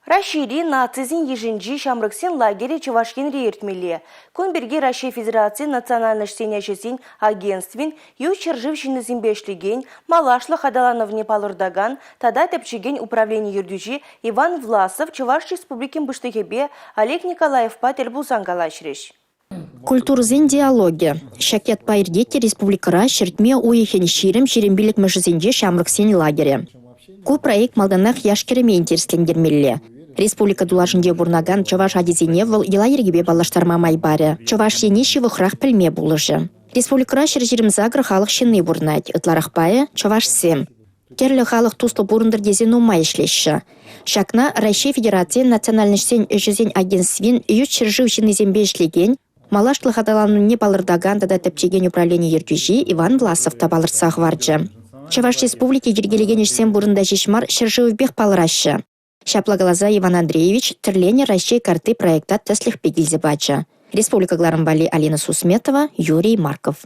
Раҫҫейри нацисен йышӗнчи ҫамрӑксен лагерӗ Чӑваш Енре иртмелле. Кун пирки Раҫҫей Федерацийӗн национальноҫсен ӗҫӗсен агентствин ют ҫӗршыв ҫыннисемпе ӗҫлекен, малашлӑх аталанӑвне палӑртакан тата тӗпчекен управлени ертӳҫи Иван Власов Чӑваш Республикин Пуҫлӑхӗпе Олег Николаевпа тӗл пулсан калаҫрӗҫ. Культурӑсен диалогӗ. Ҫак ятпа иртет те республикӑра ҫӗртме уйӑхӗн 20-25-мӗшӗсенче ҫамрӑксен лагерӗ. Ку проект малтанах яш-кӗрӗме интереслентермелле. Республика тулашӗнче пурӑнакан чӑваш ачисене вӑл йӑла-йӗркепе паллаштарма май парӗ, Чӑваш Ене ҫывӑхрах пӗлме пулӑшӗ. Республикӑра 128 халӑх ҫынни пурӑнать, ытларах пайӗ – чӑвашсем. Тӗрлӗ халӑх туслӑ пурӑнтӑр тесе нумай ӗҫлеҫҫӗ. Ҫакна Раҫҫей Федерацийӗн национальноҫсен ӗҫӗсен агентствин ют ҫӗршыв ҫыннисемпе ӗҫлекен, малашлӑх аталанӑвне палӑртакан тата тӗпчекен управлени ертӳҫи Иван Власов та палӑртса хӑварчӗ. Чӑваш Республики йӗркелекен ӗҫсем вырӑнта ҫеҫ мар, ҫӗршывӗпех палӑраҫҫӗ. Ҫапла каласа Иван Андреевич «Тӗрленӗ Раҫҫей картти» проекта тӗслӗх пек илсе пачӗ. Республика кӑларӑм валли Алина Сусметова, Юрий Марков.